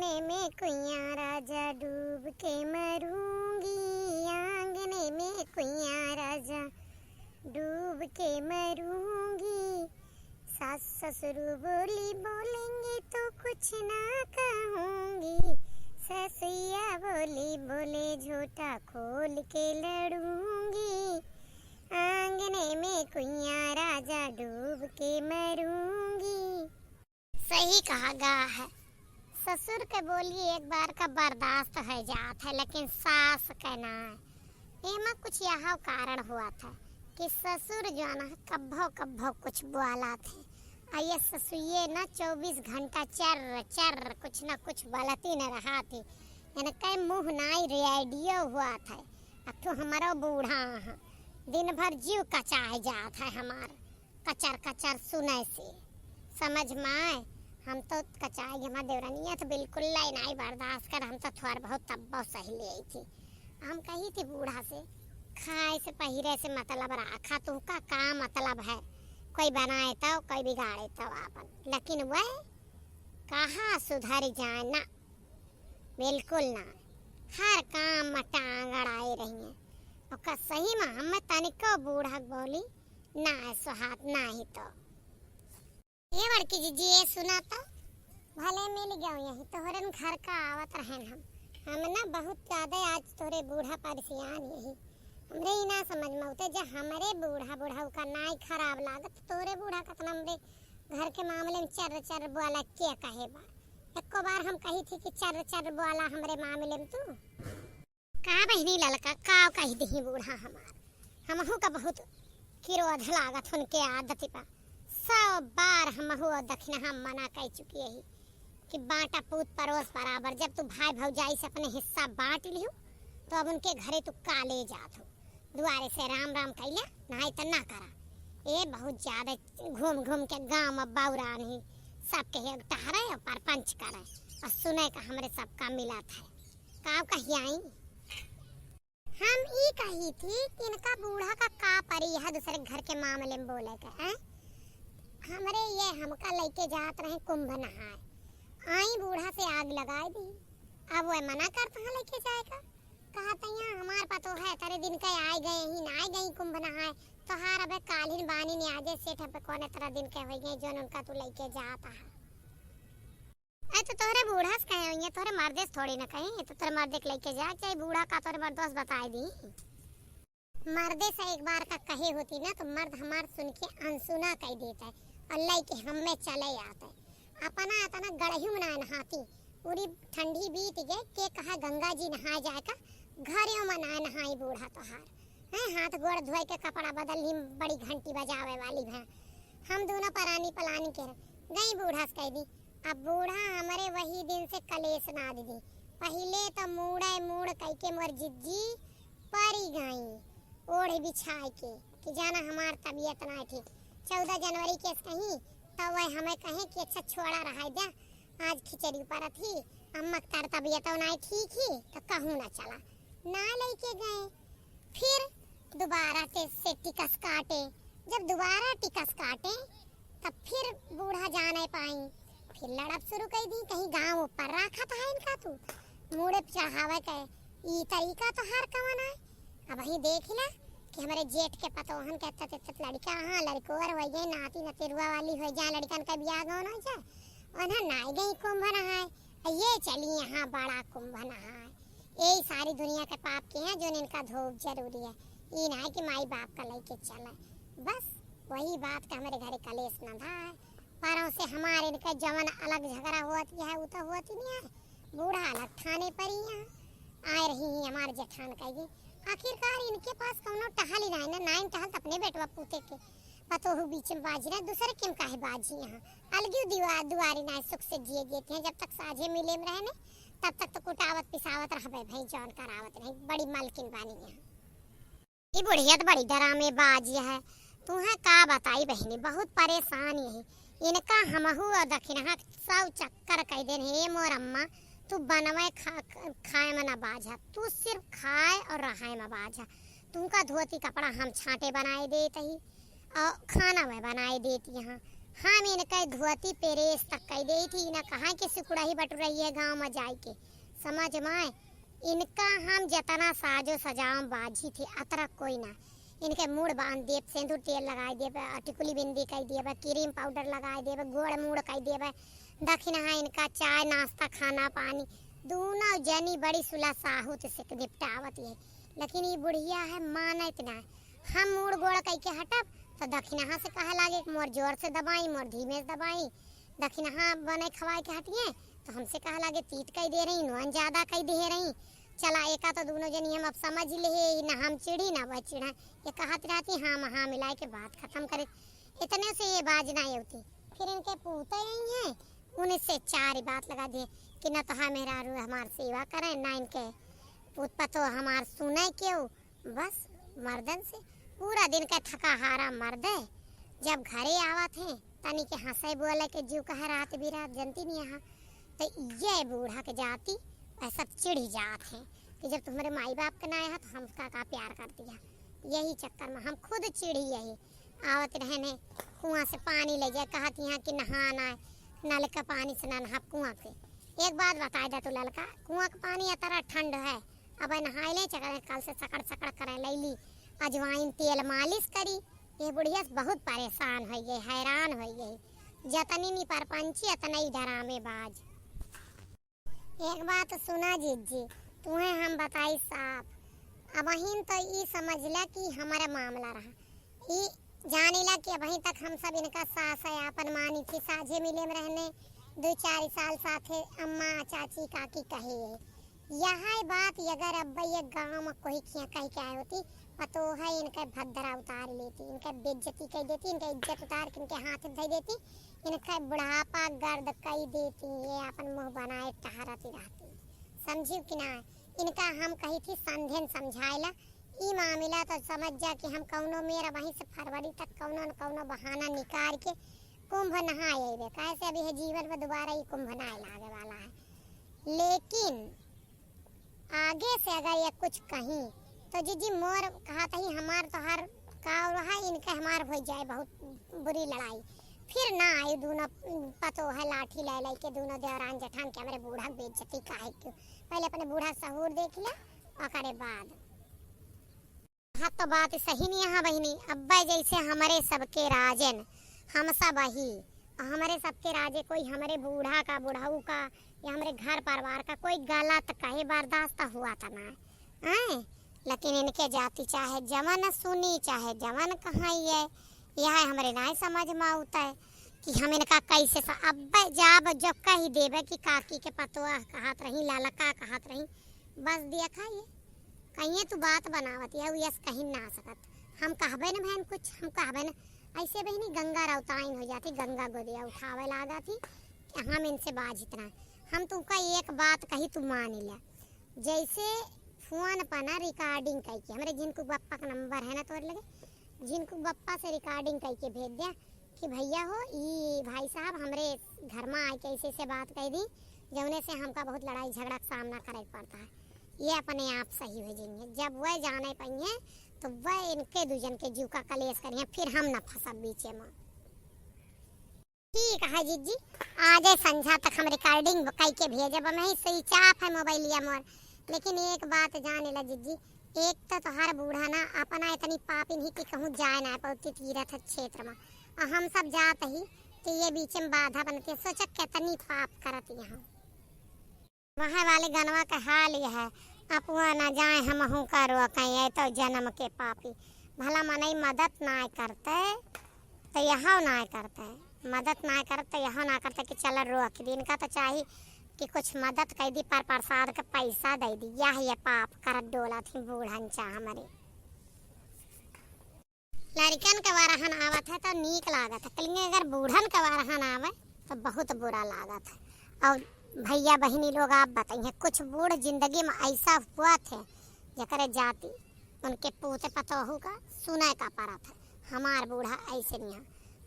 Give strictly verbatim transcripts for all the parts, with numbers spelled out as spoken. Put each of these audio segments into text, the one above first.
में कुइयाँ राजा डूब के मरूंगी, आंगने में कुइयाँ राजा डूब के मरूंगी। सास ससुर बोली बोलेंगे तो कुछ ना कहूंगी, ससुइया बोली बोले झोटा खोल के लड़ूंगी, आंगने में कुइयाँ राजा डूब के मरूंगी। सही कहा गा है। ससुर के बोली एक बार का बर्दाश्त है जात है, लेकिन सास के ना है। एमा कुछ यह कारण हुआ था कि ससुर जो है ना, कब्भो कब्भो कुछ बोला थे। आ ये ससुइये ना चउबीस घंटा चर चर कुछ ना कुछ बोलती न रहा थी। इनके मुँह नाई रेडियो हुआ था। अब तो हमारो बूढ़ा है, दिन भर जीव कचाए जात है हमार। कचर कचर सुने से समझ में आए। हम तो कचाई, हमार देवरनिया तो बिल्कुल लाई नाई बर्दाश्त कर, हम तो थोड़ बहुत तब्बो सही लेई थी। हम कही थी बूढ़ा से, खाए से पहिरे से मतलब राखा, तुहका का मतलब है? कोई बनाए तो, कोई बिगाड़े तो आपन, लेकिन वह कहाँ सुधर जाए ना, बिल्कुल ना, हर काम में टांग अड़ाए रही है। ओकर सही में हम तनिको बूढ़ा के बोली ना है सोहात ना ही तो। ए बड़की जीजी, ए सुना तो, भले मिल गयो यही, तोहरे घर का आवत रहन हम। हम ना बहुत ज्यादा आज तोहरे बूढ़ा परेशान यही। हमरे ही ना समझ में उते, जे हमरे बूढ़ा बूढ़ा का नाई खराब लागत, तोहरे बूढ़ा कतना हमरे घर के मामले में चर चर बोला के कहे बा। एको बार हम कही थी कि चर चर बोला हमरे मामले में तू? का बहिनी ललका, का कही दिही बूढ़ा हमार। हमहू का बहुत क्रोध लागत उनके आदत पा। सौ बार हमहू दखिनहा मना कह चुकी ही कि बांटा पूत परोस बराबर, जब तू भाई भौजाई से अपने हिस्सा बांट लिहू तो अब उनके घरे तू का ले जात हो? दुआरे से राम राम कैला, नाई त ना करा। ए बहुत ज्यादा घूम घूम के गांव में बौरान ही, सबके एक टहरे और परपंच करे और सुने का हमरे सबका मिलत है। का कही आई? हम ई कही थी कि इनका बूढ़ा का का परी है दूसरे घर के मामले में बोले के, हैं? हमरे ये हमका लेके जात रहे कुंभ नहाए, आई बूढ़ा से आग लगाए दी। अब वह मना करत हैं लेके जाए का, कहत हैं हमार पतो है तरे दिन के आए गए ही ना आए गई कुंभ नहाए, तोहार अबे कालिन बानी ने आजे सेठ पे कौन इतना दिन के हो गए जोन उनका तू लेके जात है। अरे तो तोहरे बूढ़ा से कहे होइए, तोहरे मर्दे से थोड़ी ना कहीं, तो तोहरे मर्दे के लेके जा, चाहे बूढ़ा का तोहरे मर्दो से बताए दी। मर्दे से एक बार का कहे होती ना तो मर्द हमार सुन के अनसुना कह देता है और लेके हमें चले आता है। अपना इतना गड़ही में ना नहाती, पूरी ठंडी बीत गए के कहा गंगा जी नहाए जाए का, घरे में ना नहाई बूढ़ा तोहार। हैं, हाथ गोड़ धोए के कपड़ा बदल ही बड़ी घंटी बजावे वाली है। हम दोनों परानी पलानी के गई बूढ़ा से कह दी। अब बूढ़ा हमरे वही दिन से कलेश नाद दी। पहिले तो मूड़े मूड़ कह के मोर जिज्जी परी गई ओढ़ बिछाए के कि जाना हमार तबीयत ना ठीक। चौदह जनवरी के कहीं तो वह हमें कहे कि अच्छा छोड़ा रहा दे, आज खिचड़ी परत ही, अम्मा के तार तबीयत ना ठीक ही तो कहूँ ना चला, ना लेके गए। फिर दोबारा से, से टिकस काटे। जब दोबारा टिकस काटे तब फिर बूढ़ा जाने पाई, फिर लड़ब शुरू कर दी, कहीं गांव ऊपर राखत है इनका तू, मूड़े पे चढ़ावे के ई तरीका तो हर कवन है। अब वही देख ला कि हमारे जेठ के पतोहन के तत तत लड़का, हाँ लड़कोर हो गए, नाती नतेरुआ वाली हो जाए, लड़कन का बियाह गौन हो जाए, उन्हें नाई गई कुंभ नहाए, ये चली यहाँ बड़ा कुंभ नहाए। यही सारी दुनिया के पाप के हैं जो इनका धोब जरूरी है। ई ना है कि माई बाप का लेके चले। बस वही बात का हमारे घरे कलेश न था है। परों से हमारे इनका जवन अलग झगड़ा होती है, वो तो होती नहीं है। बूढ़ा अलग थाने पर ही यहाँ आए रही ही हमारे जेठान कहेगी। आखिरकार इनके पास कौनो टहल ही ना है ना, ना इन टहल तो अपने बेटवा पूते के पतोहू बीच में बाजी ना, दूसरे के में काहे बाजी यहाँ। अलगी दीवार दुआरी ना सुख से जिए देते हैं, जब तक साझे मिले में रहे ने, तब तक तो कुटावत पिसावत रहबे भाई, जौन करावत नहीं, बड़ी मलकिन बानी यहाँ। ई बुढ़िया तो बड़ी डरामेबाज है, तुहें का बताई बहिनी, बहुत परेशान यही। इनका हमहू और दखिनहा सौ चक्कर कह देन, हे मोर अम्मा, तू बनवे खा-, खाए में ना बाझा, तू सिर्फ खाए और रहाए में बाझा। तुमका धोती कपड़ा हम छांटे बनाए देत ही, और खाना वह बनाए देती हैं। हम इनके धोती पेरेस तक कइ देई थी, इना कहाँ के सिकुड़ही बटुरही है गाँव में जाइके। समझ में आए? इनका हम जतना साजो सजावम बाजी थी, अतरा कोई ना। इनके मूड़ बाँध देब, सेंदूर तेल लगाइ देब, टिकुली बिंदी कइ देब, क्रीम पाउडर लगाइ देब, गोड़ मूड़ कइ देब। दखिनहा इनका चाय, नाश्ता, खाना, पानी, दूनौ जनी बड़ी सुलह साहुत से निपटावत है। लेकिन ई बुढ़िया है, मानत ना। हम मूड़ गोड़ कइके हटब, त दखिनहा से कहे लागे कि मोर जोर से दबाई, मोर धीमे से दबाई। दखिनहा बने खवाए के हटिए, त हमसे कहे लागे, तीत कइ दे रही, नोन ज्यादा कइ दे रही। चला, एका तो दूनौ जनी हम अब समझ ले है, ना हम चिढ़ी, ना वह चिढ़ा। ये कहत रहती, हाँ में हाँ मिलाए के बात खतम करे। इतने से ये बाज ना होती। फिर इनके पूते आई हैं, उनसे चार बात लगा दिए कि न तो हा मेहरारू हमार सेवा करें, ना इनके पूत पतो हमार सुने केहू। बस मर्दन से पूरा दिन का थका हारा मर्द है। जब घरे आवत हैं, तनी के हंसे बोले के जीव कहे रात बिरात, जनती नहीं यहाँ। तो ये बूढ़ा के जाति, वह सब चिढ़ी जात हैं कि जब तुम्हारे माई बाप के ना आया तो हम का, का प्यार कर दिया। यही चक्कर में हम खुद चिढ़ी यही। आवत रहने, कुआं से पानी ले जाए, कहत यहाँ कि नहाना है, नल का पानी से ना नहा, कुआं के। एक बात बताए दे तू ललका, कुआं का पानी अतरा ठंड है, अब नहाए ले चकर कल से सकड़ सकड़ करे लैली, अजवाइन तेल मालिश करी। ये बुढ़िया से बहुत परेशान होइ गई, हैरान होइ गई। जतनी नी परपंची, अतने ही डरामेबाज। एक बात सुना जिज्जी, तुहें हम बताई साफ, अबहिन तो ई समझ ला कि हमारा मामला रहा, ई जानिला कि अबहीं तक हम सब इनका सास है आपन मानी थी, साझे मिले में रहने, दो चार साल साथे अम्मा, चाची, काकी कहे है। यह बात अगर अब ये गाँव में कोई खिया कह के आए होती, पतोह इनके भद्रा उतार लेती, इनके बेइज्जती कह देती, इनके इज्जत उतार के इनके हाथ धर देती, इनके बुढ़ापा गर्द कह देती, ये अपन मुँह बनाए टहरती रहती। समझियो कि ना? इनका हम कही थी समझेन समझाएला, ई मामला तो समझ जा कि हम कौनो मेर वहीं से फरवरी तक कौनो न कौनो बहाना निकाल के कुंभ नहाए अइबे, काहे से अभी है जीवन में दोबारा ई कुंभ ना लागे वाला है। लेकिन आगे से अगर ये कुछ कहीं तो जिज्जी मोर कहत ही हमार तो हर का रहा, इनके हमार हो जाए बहुत बुरी लड़ाई। फिर ना आई दूनो पतो है लाठी ले लेके दूनो देवरान जेठान के हमरे बूढ़ा के बेइज्जती काहे क्यों। पहले अपने बूढ़ा सहूर देख ले, ओकरे बाद। हाँ, तो बात सही नहीं है बहिनी। अब्बे जैसे हमरे सबके राजन, हम सब ही, हमरे सबके राजे कोई हमरे बूढ़ा का, बुढ़ऊ का या हमरे घर परिवार का कोई गलत कहे बर्दाश्त हुआ था ना, हैं? लेकिन इनके जाति चाहे जवन सुनी, चाहे जवन कहाई है, यह हमरे नाय समझ में आवता है कि हम इनका कैसे स-, अब्बे जाब जो कह देबे कि काकी के पतोह कहत रही, ललका कहत रही, बस देखा ये कहिए तू बात बनावत है, उ यस कहीं ना सकत। हम कहबे न बहन कुछ, हम कहबे न। ऐसे बहिनी गंगा रौताइन हो जाती, गंगा गोदिया उठावे लागा थी कि हम इनसे बाजित ना। हम तुमका एक बात कही, तू मान ले। जैसे फोन पर ना रिकॉर्डिंग कह के, हमरे जिनको बप्पा का नंबर है ना तोर लगे, जिनको बप्पा से रिकॉर्डिंग कह के भेज दे, कि भैया हो, ई भाई साहब हमरे घर में आके ऐसे ऐसे बात कह दी, जौने से हमका बहुत लड़ाई झगड़ा का सामना करे के पड़ता है। ये अपने आप सही हो जाएंगे। जब वह जाने पाइए तो वह इनके दू जन के जीव का कलेश करिए, फिर हम न फंसब बीचे में। ठीक है जिज्जी, आज संझा तक हम रिकॉर्डिंग कह के भेजब, हम ही स्विच ऑफ है मोबाइलिया मोर। लेकिन एक बात जाने ला जिज्जी, एक तो तोहार बूढ़ा ना अपना इतनी पापिन ही कि कहूँ जाए ना पौती तीरथ क्षेत्र में, और हम सब जात ही तो ये बीच में बाधा बनती है। सोचा कितनी पाप करत यहाँ। वहाँ वाले गनवा का हाल यह है, अपुआ ना जाए हमहू का रोकें, ये तो जन्म के पापी। भला मनई मदद ना करते तो यह ना करते, मदद ना करते यह ना करते कि चल रोक दी। इनका तो चाही कि कुछ मदद कर दी, पर प्रसाद का पैसा दे दी। यह ये पाप करत डोला थी बूढ़न चा हमारे। लड़कन के वारहन आवत है तो नीक लागत है, लेकिन अगर बूढ़न के वारहन आवे तो बहुत बुरा लागत है। और भैया बहिनी लोग आप बताइए, कुछ बूढ़ जिंदगी में ऐसा हुआ थे जकरे जाति उनके पूते पतोहू का सुने का परत है। हमार बूढ़ा ऐसे नहीं है,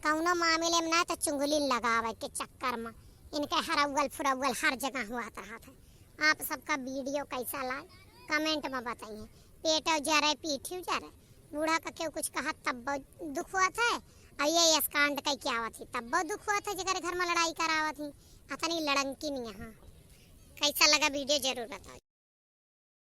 कौनो मामले में ना तो चुंगली लगावे के चक्कर में इनके हरौल फुरौल हर जगह हुआ रहत है। आप सबका वीडियो कैसा लाग कमेंट में बताइए। पेटो जरे पीठियो जरे, बूढ़ा का केहू कुछ कहा तब बहुत दुख हुआ था, अब ये यस कांड कइ के आवत ही, तब्बो दुख होत है जेकरे घर में लड़ाई करावत ही। अतनी लड़ंकी नहीं है। हाँ, कैसा लगा वीडियो जरूर बताओ।